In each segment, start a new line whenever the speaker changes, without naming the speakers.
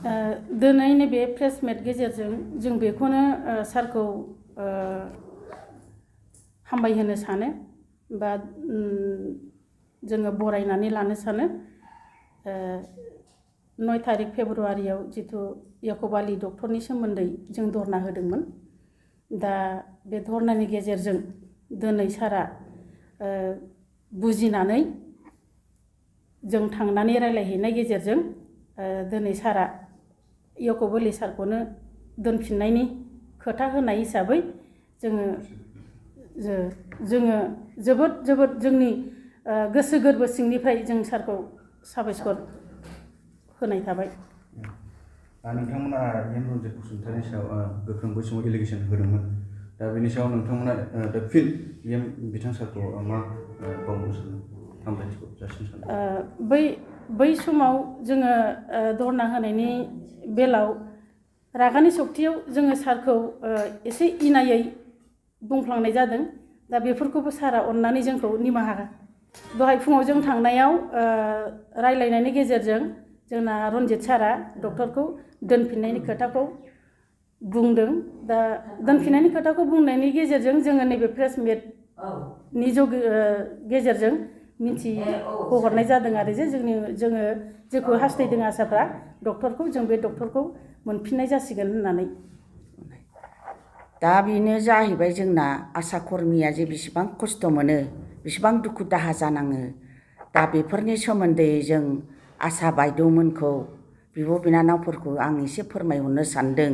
दिनै नैबे प्रेस मिट गेजेरजों जों बेखौनो सारखौ हामबायहोनो सानो बा जोङो बरायनानै लानो सानो 9 तारिख फेब्रुवारियाव जिथु याकुब आली डक्टरनि सोमोन्दै जों धरना होदोंमोन दा बे धरनानि गेजेरजों दिनै सारा बुजिनानै जों थांनानै रायलायहैनाय गेजेरजों दिनै सारा याकुब आली सारखौनो दोनफिननायनि खोथा होनाय हिसाबै जोङो जोबोद जोंनि गोसो गोरबो सिंनिफ्राय जों सारखौ साबायखर होनाय थाबाय।
नोंथांमोना एम रन्जित बसुमतारिनि सायाव गोख्रों बै समाव एलिगेसन होदोंमोन दा बेनि सायाव नोंथांमोना दा फिन एम बिथां सारखौ मा बावनो सानो हामलायथिखौ जासिनो सानो?
बै समाव जोङो धरना होनायनि बेलायाव रागानि सक्तियाव जोङो सारखौ एसे इनायै बुंफ्लांनाय जादों दा बेफोरखौबो सारा अननानै जोंखौ निमाहा दहाय फुङाव जों थांनायाव रायलायनायनि गेजेरजों जोंना रन्जित सारा डक्टरखौ दोनफिननायनि खोथाखौ बुंदों दा दोनफिननायनि खोथाखौ बुंनायनि गेजेरजों जोङो नैबे प्रेस मिटनि गेजेरजों मिथिहोहरनाय जादों आरो जे जोङो जेखौ हास्थायदों आसाफ्रा डक्टरखौ जों बे डक्टरखौ मोनफिननाय जासिगोन होननानै।
दा बेनो जाहैबाय जोंना आसा कर्मिया जे बेसेबां खस्थ' मोनो बेसेबां दुखु दाहा जानाङो दा बेफोरनि सोमोन्दै जों आसा बायद'मोनखौ बिब' बिनानावफोरखौ आं एसे फोरमायहरनो सानदों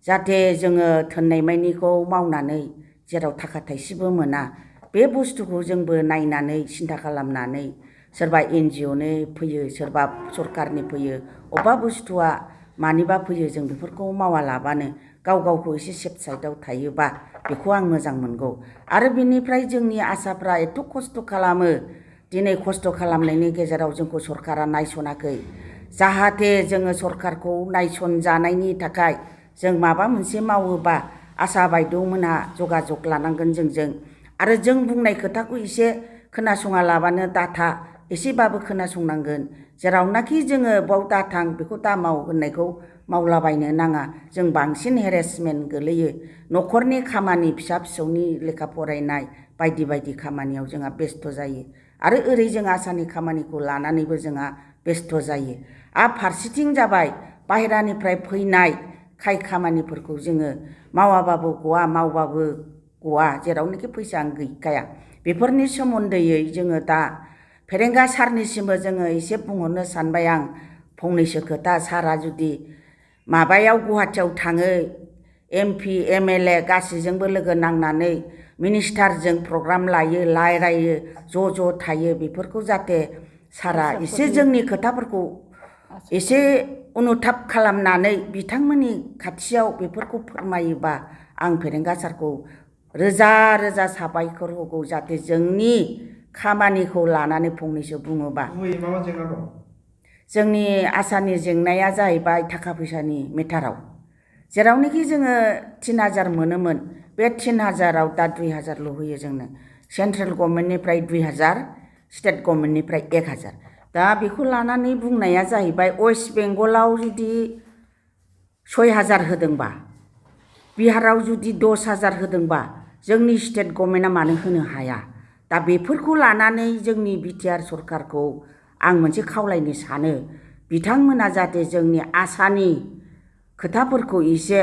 जाहाथे जोङो थोननाय मानिखौ मावनानै जेराव थाखा थाइसेबो मोना बे बुस्थुखौ जोंबो नायनानै सिन्था खालामनानै सोरबा NGOनि फैयो सोरबा सरकारनि फैयो अबेबा बुस्थुआ मानिबा फैयो जों बेफोरखौ मावालाबानो गाव गावखौ एसे सेफ साइडआव थायोबा बेखौ आं मोजां मोनगौ आरो बिनिफ्राय जोंनि आसाफ्रा एथ' खस्थ' खालामो दिनै खस्थ' खालामनायनि गेजेराव जोंखौ सरकारा नायसनाखै जाहाथे जोङो सरकारखौ नायसनजानायनि थाखाय जों माबा मोनसे मावोबा आसा बायद'मोनहा जगाजग लानांगोन जोंजों आरो जों बुंनाय खोथाखौ एसे खोनासङा लाबानो दाथा एसेबाबो खोनासंनांगोन जेरावनाखि जोङो बाव दाथां बेखौ दा माव होननायखौ मावलाबायनो नाङा जों बांसिन हेरेसमेन्ट गोलैयो न'खरनि खामानि फिसा फिसौनि लेखा फरायनाय बायदि बायदि खामानियाव जोंहा बेस्थ' जायो आरो ओरै जों आसानि खामानिखौ लानानैबो जोंहा बेस्थ' जायो आरो फारसेथिं जाबाय बाहेरानिफ्राय फैनाय खाय खामानिफोरखौ जोङो मावाबाबो गवा मावबाबो गवा जेरावनाखि फैसा गैखाया बेफोरनि सोमोन्दैयै जोङो दा फेरेंगा सारनिसिमबो जोङो एसे बुंहरनो सानबाय आं फंनैसो खोथा सारा जुदि माबायाव गुवाहाटियाव थाङो MP MLA गासैजोंबो लोगो नांनानै मिनिस्टारजों प्रग्राम लायो रायलायो ज' थायो बेफोरखौ जाहाथे सारा एसे जोंनि खोथाफोरखौ एसे अनुताप खालामनानै बिथांमोननि खाथियाव बेफोरखौ फोरमायोबा आं फेरेंगा सारखौ रोजा रोजा साबायखर होगौ जाहाथे जोंनि खामानिखौ लानानै फंनैसो बुङोबा जोंनि आसानि जेंनाया जाहैबाय थाखा फैसानि मेटाराव जेरावनाखि जोङो 3000 मोनोमोन बे 3000आव दा 2000ल' होयो जोंनो सेन्ट्रेल गभर्नमेन्टनिफ्राय 2000 स्टेट गभर्नमेन्टनिफ्राय 1000 दा बेखौ लानानै बुंनाया जाहैबाय वेस्ट बेंगलाव जुदि 6000 होदोंबा बिहाराव जुदि 10000 होदोंबा जोंनि स्टेट गभर्नमेन्टआ मानो होनो हाया दा बेफोरखौ लानानै जोंनि BTR सरकारखौ आं मोनसे खावलायनो सानो बिथांमोना जाहाथे जोंनि आसानि खोथाफोरखौ एसे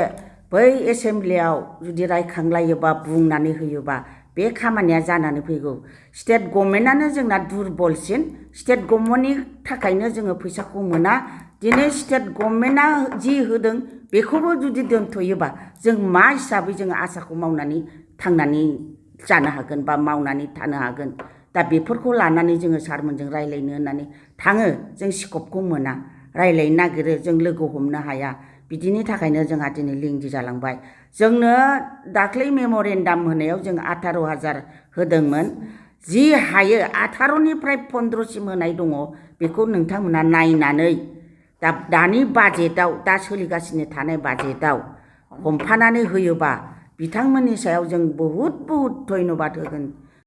बै एसेमब्लियाव जुदि रायखांलायोबा बुंनानै होयोबा बे खामानिया जानानै फैगौ स्टेट गभर्नमेन्टआनो जोंना दुरबलसिन स्टेट गभर्नमेन्टनि थाखायनो जोङो फैसाखौ मोना दिनै स्टेट गभर्नमेन्टआ जि होदों बेखौबो जुदि दोनथ'योबा जों मा हिसाबै जोङो आसाखौ मावनानै थांनानै जानो हागोन बा मावनानै थानो हागोन दा बेफोरखौ लानानै जोङो सारमोनजों रायलायनो होननानै थाङो जों स्कपखौ मोना रायलायनो नागिरो जों लोगो हमनो हाया बिदिनि थाखायनो जोंहा दिनै लेंदि जालांबाय जोंनो दाख्लै मेम'रेन्डाम होनायाव जों 18000 होदोंमोन जि हायो 18निफ्राय 15सिम होनाय दङ बेखौ नोंथांमोना नायनानै दानि बाजेटआव दा सोलिगासिनो थानाय बाजेटआव हमफानानै होयोबा बिथांमोननि सायाव जों बहुद धन्यबाद होगोन